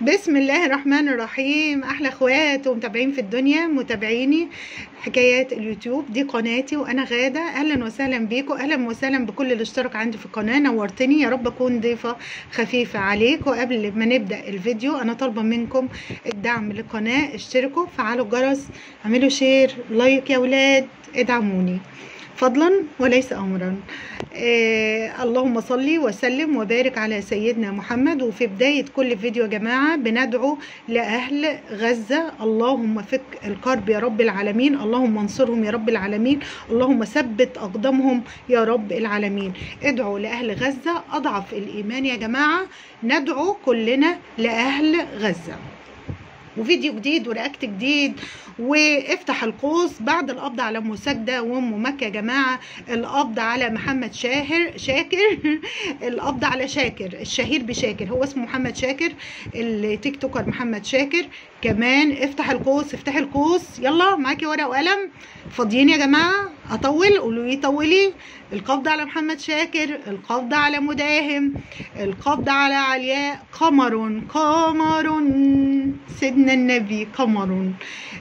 بسم الله الرحمن الرحيم. احلى اخوات ومتابعين في الدنيا، متابعيني حكايات اليوتيوب، دي قناتي وانا غاده. اهلا وسهلا بيكم، اهلا وسهلا بكل اللي اشترك عندي في القناة. نورتني، يا رب اكون ضيفه خفيفة عليك. وقبل ما نبدا الفيديو انا طالبه منكم الدعم للقناة، اشتركوا، فعلوا الجرس، اعملوا share، like يا ولاد، ادعموني فضلا وليس امرا. اللهم صل وسلم وبارك على سيدنا محمد. وفي بداية كل فيديو يا جماعة بندعو لأهل غزة، اللهم فك الكرب يا رب العالمين، اللهم انصرهم يا رب العالمين، اللهم ثبت أقدامهم يا رب العالمين. ادعوا لأهل غزة، أضعف الإيمان يا جماعة، ندعو كلنا لأهل غزة. وفيديو جديد و react جديد، وافتح القوس بعد القبض على ام ساجدة وام مكة يا جماعة، القبض على محمد شاكر القبض على شاكر الشهير بشاكر، هو اسمه محمد شاكر، ال TikToker محمد شاكر. كمان افتح القوس، افتح القوس، يلا معاكي ورقة وقلم، فاضيين يا جماعة؟ اطول؟ قولوا لي طولي. القبض على محمد شاكر، القبض على مداهم، القبض على علياء قمر، قمر سيدنا النبي قمر.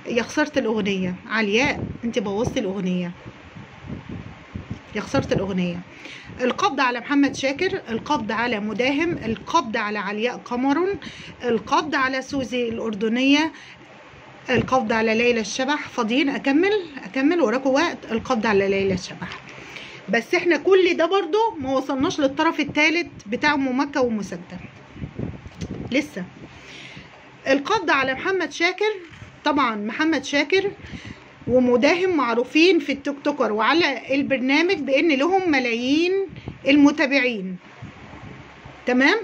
يا خسارة الأغنية علياء، انت بوظتي الأغنية، يا خسارة الأغنية. القبض على محمد شاكر، القبض على مداهم، القبض على علياء قمر، القبض على سوزي الأردنية، القبض على ليلى الشبح. فاضيين؟ أكمل؟ أكمل وراكم وقت. القبض على ليلى الشبح. بس احنا كل ده برضو ما وصلناش للطرف الثالث بتاع ام مكة وام ساجدة لسه. القبض على محمد شاكر، طبعا محمد شاكر ومداهم معروفين في التيك توكر وعلى البرنامج بان لهم ملايين المتابعين، تمام.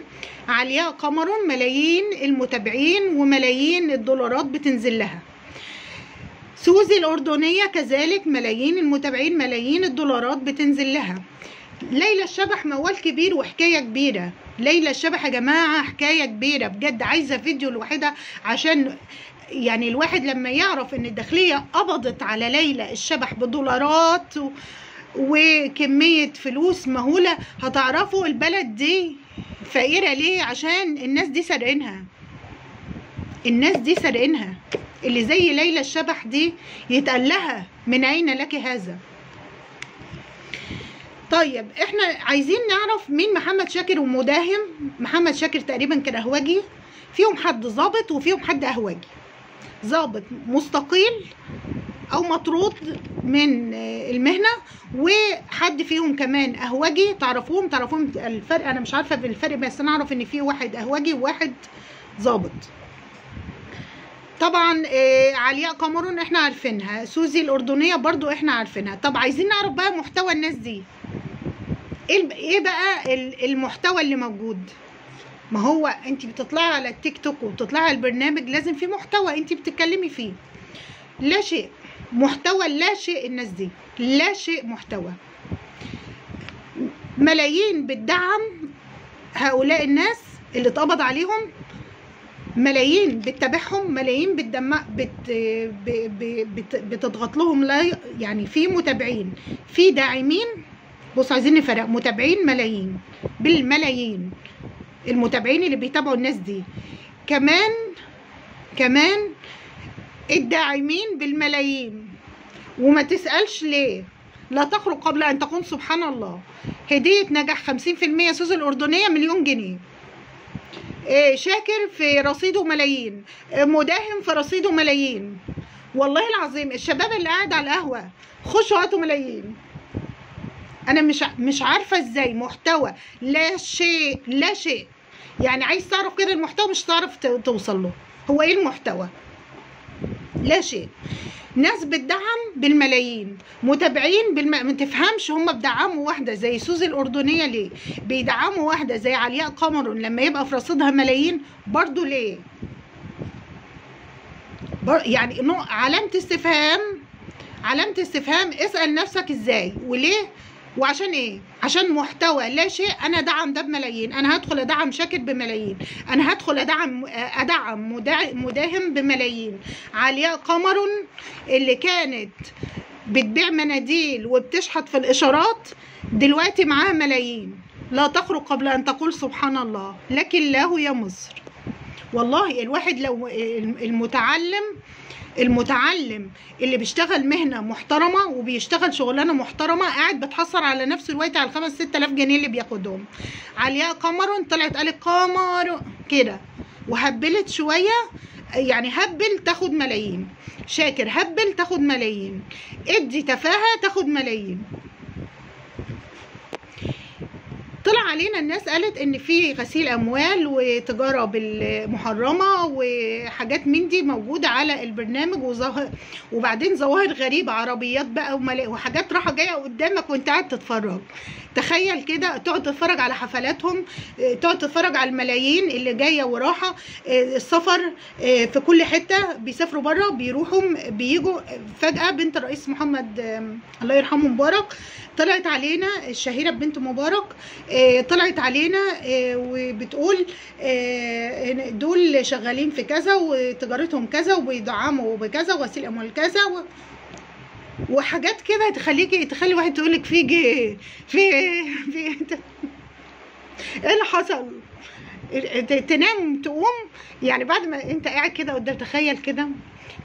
علياء قمر ملايين المتابعين وملايين الدولارات بتنزل لها. سوزي الأردنية كذلك ملايين المتابعين، ملايين الدولارات بتنزل لها. ليلى الشبح موال كبير وحكاية كبيرة. ليلى الشبح يا جماعة حكاية كبيرة بجد، عايزة فيديو لوحدها، عشان يعني الواحد لما يعرف ان الداخلية قبضت على ليلى الشبح بدولارات وكمية فلوس مهولة، هتعرفوا البلد دي فقيرة ليه، عشان الناس دي سرقينها، الناس دي سرقينها. اللي زي ليلى الشبح دي يتقال لها من أين لك هذا؟ طيب احنا عايزين نعرف مين محمد شاكر ومداهم. محمد شاكر تقريبا كان اهواجي، فيهم حد ظابط وفيهم حد اهواجي، ظابط مستقيل او مطرود من المهنة، وحد فيهم كمان اهواجي. تعرفوهم؟ تعرفوهم الفرق؟ انا مش عارفه بالفرق، بس انا اعرف ان في واحد اهواجي وواحد ظابط. طبعا علياء قمرون احنا عارفينها، سوزي الاردنية برضو احنا عارفينها. طب عايزين نعرف بقى محتوى الناس دي ايه بقى المحتوى اللي موجود؟ ما هو انت بتطلعي على التيك توك وبتطلعي على البرنامج لازم في محتوى انت بتتكلمي فيه. لا شيء محتوى، لا شيء، الناس دي لا شيء محتوى. ملايين بتدعم هؤلاء الناس اللي اتقبض عليهم، ملايين بتتابعهم، ملايين بتدمع، بتضغط لهم، لا يعني في متابعين، في داعمين. بص عايزين نفرق، متابعين ملايين بالملايين، المتابعين اللي بيتابعوا الناس دي، كمان الداعمين بالملايين. وما تسألش ليه، لا تخرج قبل أن تكون سبحان الله. هدية نجاح 50% سوزي الأردنية مليون جنيه، شاكر في رصيده ملايين، مداهم في رصيده ملايين. والله العظيم الشباب اللي قاعد على القهوة خشوا هاتوا ملايين. انا مش عارفه ازاي محتوى لا شيء، لا شيء. يعني عايز تعرف كده المحتوى مش تعرف توصل له، هو ايه المحتوى؟ لا شيء. ناس بتدعم بالملايين، متابعين ما تفهمش هم بيدعموا واحدة زي سوزي الاردنية ليه، بيدعموا واحدة زي علياء قمر لما يبقى في رصيدها ملايين برضو ليه؟ يعني علامة استفهام، علامة استفهام. اسال نفسك ازاي وليه وعشان ايه؟ عشان محتوى لا شيء. انا دعم ده بملايين، انا هدخل ادعم شاكر بملايين، انا هدخل ادعم مداهم بملايين. علياء قمر اللي كانت بتبيع مناديل وبتشحت في الاشارات دلوقتي معاها ملايين. لا تخرج قبل ان تقول سبحان الله، لكن الله يا مصر. والله الواحد لو المتعلم اللي بيشتغل مهنة محترمه وبيشتغل شغلانة محترمه قاعد بتحصر على نفسه الوقت على 5-6 آلاف جنيه اللي بياخدهم. علياء قمر طلعت قالت قمر كده وهبلت شوية، يعني هبل تاخد ملايين، شاكر هبل تاخد ملايين، ادي تفاهه تاخد ملايين. طلع علينا الناس قالت ان في غسيل اموال وتجارة بالمحرمه وحاجات من دي موجودة على البرنامج، وظاهر وبعدين ظواهر غريبة، عربيات بقى وحاجات راحة جاية قدامك وانت قاعد تتفرج. تخيل كده تقعد تتفرج على حفلاتهم، تقعد تتفرج على الملايين اللي جاية وراحة، السفر في كل حتة، بيسافروا بره، بيروحوا بيجوا. فجاة بنت الرئيس محمد الله يرحمه مبارك طلعت علينا، الشهيرة بنت مبارك طلعت علينا وبتقول دول شغالين في كذا وتجارتهم كذا وبيدعموا بكذا وغسيل اموال كذا وحاجات كده تخليكي تخلي واحد تقولك في جه في ايه اللي حصل. تنام تقوم يعني بعد ما انت قاعد كده قدام، تخيل كده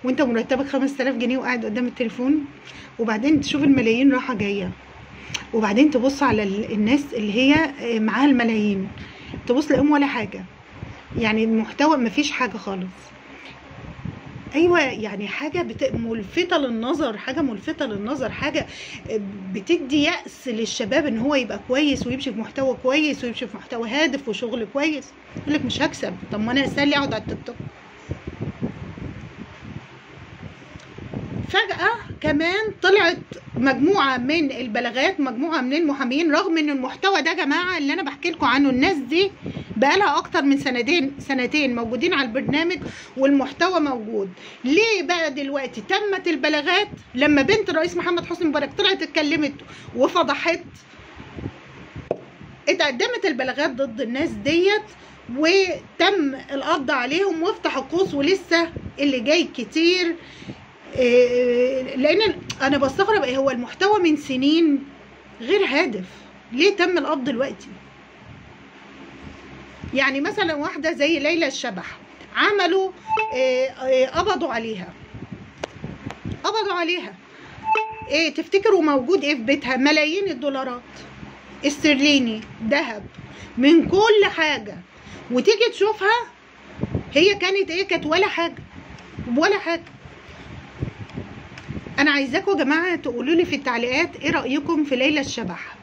وانت مرتبك 5000 جنيه وقاعد قدام التليفون، وبعدين تشوف الملايين رايحة جاية، وبعدين تبص على الناس اللي هي معاها الملايين، تبص لهم ولا حاجة، يعني المحتوى مفيش حاجة خالص. ايوه يعني حاجة ملفته للنظر، حاجة ملفته للنظر، حاجة بتدي يأس للشباب ان هو يبقى كويس ويمشي في محتوى كويس ويمشي في محتوى هادف وشغل كويس. يقول لك مش هكسب، طب ما انا اسالي اقعد على التيك توك. فجأة كمان طلعت مجموعة من البلاغات، مجموعة من المحامين، رغم ان المحتوى ده يا جماعة اللي انا بحكي لكم عنه الناس دي بقالها اكتر من سنتين موجودين على البرنامج والمحتوى موجود. ليه بقى دلوقتي تمت البلاغات لما بنت الرئيس محمد حسني مبارك طلعت اتكلمت وفضحت؟ اتقدمت البلاغات ضد الناس ديت وتم القبض عليهم وافتح القوس، ولسه اللي جاي كتير. لان انا بستغرب ايه هو المحتوى من سنين غير هادف، ليه تم القبض دلوقتي؟ يعني مثلا واحدة زي ليلى الشبح عملوا قبضوا عليها، قبضوا عليها. ايه تفتكروا موجود ايه في بيتها؟ ملايين الدولارات استرليني، ذهب، من كل حاجة. وتيجي تشوفها هي كانت ايه؟ كانت ولا حاجة، ولا حاجة. انا عايزاكم يا جماعة تقولوا لي في التعليقات ايه رايكم في ليلى الشبح.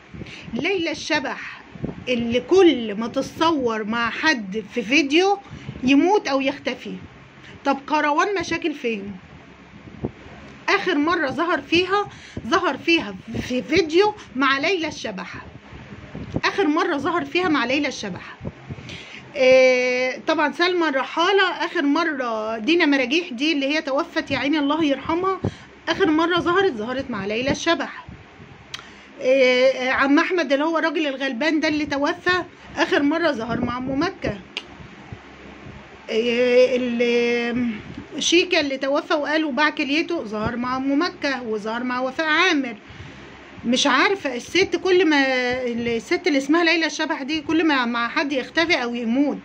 ليلى الشبح اللي كل ما تتصور مع حد في فيديو يموت او يختفي. طب كروان مشاكل فين؟ اخر مرة ظهر فيها في فيديو مع ليلى الشبح، اخر مرة ظهر فيها مع ليلى الشبح. طبعا سلمى الرحاله اخر مرة، دينا مراجيح دي اللي هي توفت يا عيني الله يرحمها، اخر مرة ظهرت مع ليلى الشبح. عم احمد اللي هو الراجل الغلبان ده اللي توفى، اخر مرة ظهر مع ام مكة. شيكا اللي توفى وقالوا باع كليته، ظهر مع ام مكة وظهر مع وفاء عامر. مش عارفه الست، كل ما الست اللي اسمها ليلى الشبح دي كل ما مع حد يختفي او يموت،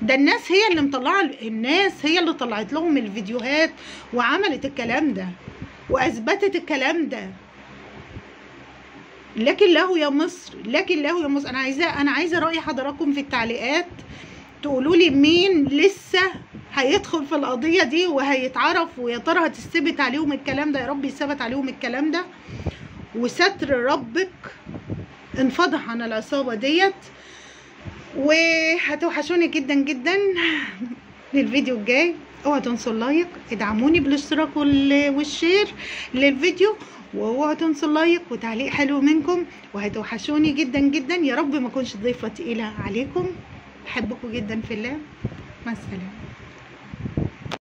ده الناس هي اللي مطلعه، الناس هي اللي طلعت لهم الفيديوهات وعملت الكلام ده واثبتت الكلام ده. لكن له يا مصر، لكن له يا مصر. انا عايزه راي حضراتكم في التعليقات، تقولوا لي مين لسه هيدخل في القضية دي وهيتعرف، ويا ترى هتثبت عليهم الكلام ده؟ يا رب يثبت عليهم الكلام ده. وستر ربك انفضح عن العصابة ديت. وهتوحشوني جدا جدا للفيديو الجاي. اوعوا تنسوا ال like، ادعموني بالاشتراك وال share للفيديو، واوعوا تنسوا ال like وتعليق حلو منكم. وهتوحشوني جدا جدا، يا رب ما اكونش ضيفه تقيلة عليكم. بحبكم جدا في الله، مع السلامة.